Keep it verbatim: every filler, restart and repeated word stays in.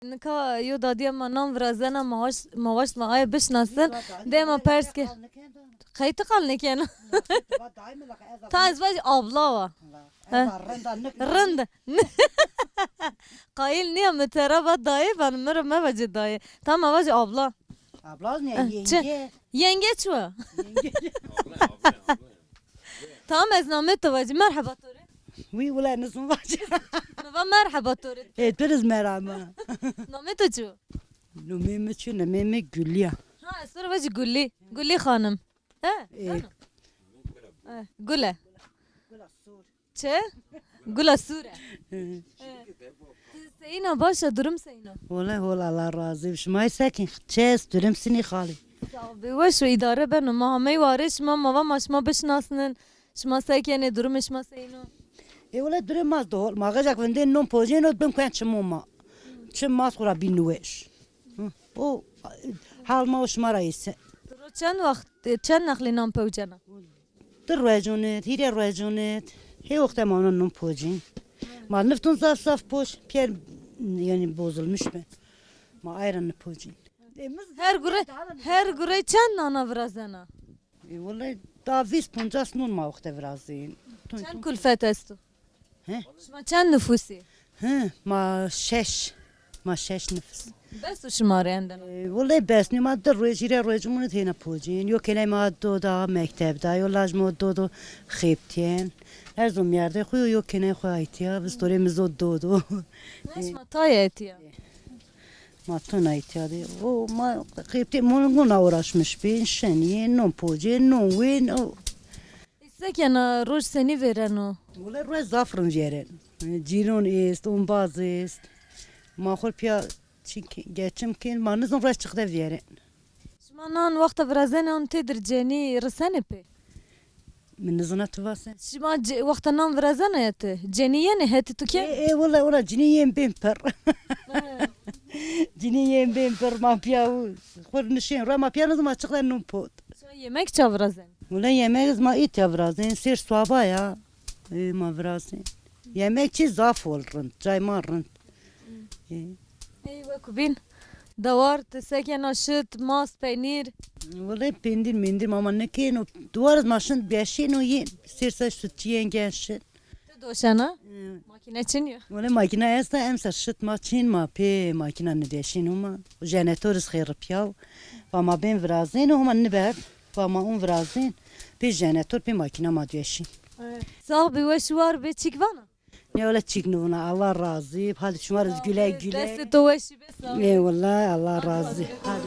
Nika yo dadîya ma nan virazena, ma waşt, ma waşt ma aye bişinasin. Dê ma pers ke. Qey ti qal nêkena? Ta ez vajî abla wa. He. Rind. Qayîl nîya, mi tera va dayê, van mi ra mevacê dayê. Tamam, vajî abla. Abla ne, yenge. Yenge çi wa? Yenge. Tamam, ez namê to vajî. Merheba to rê. Wî wile nizun vajî. Mi va merheba to rê. E, tu riz merhaba. Namê to çi wa? Nomê mi çi? Nomê mi Gulî ya. Ha, ez to rê vajî Gulî. Gulî xanim. He? E. He. Gule. Çi? Gula sûr e. Hı. Ti seyîna, baş a, durum seyîna? Wele hol, Allah razî bi. Şima sekin, çi est, durum sinî xalî? Sağ ol, bi weş û îdare beno. Ma hamey warê şima, ma va ma şima bişinasnin. Şima sekenê, durumê şima seyîno? E wele durum ma do hol. Ma xecek vindên non pocêno, bim kuen çimon ma. Çim ma xura bî niweş. Hı. O hal ma û şima ra îse. Ti ro çend waxt, çend nexlî nan pewcena? Di rueconit, hîrê rueconit. Hê wexte ma ona nun pocîn. Ma niftun zaf zaf poş, piyer, yani bozulmuş be. Ma ayran nipocîn. Her gure, her gure çend nana virazena? E, vallahi da vîst poncas nun ma wexte virazîn. Çend kulfet esto? He? Şima çend nufusî? He, ma şeş. Ma şeş nifis. Bes o şima rê endena? E, wele bes nî, ma di ruej, hîrê ruej mûnê têna pocîn. Yo kêney ma do da mekteb da, yo laj ma do do xebitîyen. Her zon mîyerdê xwu yo, yo kêney xwu aytîya, vistorê mi zod do do. Ne şima tayê etîya? Ma tona etîya de. O ma xebitî, mûn guna uğraşmış bin, şenî, non pocê, non wên, o. Îse kena, roj senî vêreno? Wele roj zaf rind vêren. Cîron est, ombaz est. Ma xo piya çi ke-, geçim kên, ma nizon roj çiqde vêren. Şima nan wexta virazenê on têdir cenî risenê pê? Mi nizona tu vasen. Şima ce-, wexta nan virazena ya ti, cenî yenê hetê tu kên? E, e, wele, wele cinî yên bên pir. He. Cinî yên bên pir, ma piya xo nişên ra, ma piya nizon ma çiqde nun pot. Şima yemek ça virazenê? Wele yemek iz ma îtya virazên, sêr suaba ya, e, ma virazên. Yemek çi zaf hol rind, cay ma rind. E. Ey wekubîn, dewar, ti sekena, şit, mast, peynîr? Wele peynîr, meynîr ma ma nikên û dewar iz ma şin beşên û yên. Sêr se şitçî yên gen şin. Ti doşena? Hı. Makîne çin yo? Wele makîna esta, emser şit ma çin, ma pê makîna nideşîn huma. Jenetor iz xêr piyaw. Va ma bên virazên huma niber. Va ma un virazên. Pê jenetor, pê makîna ma deşîn. Evet. Sağ bi, weş war bi, çik vana? Ne öyle çik nivuna. Allah razı. Hadi şuma riz güle güle. Destê to weş. Eyvallah, Allah razı. Hadi.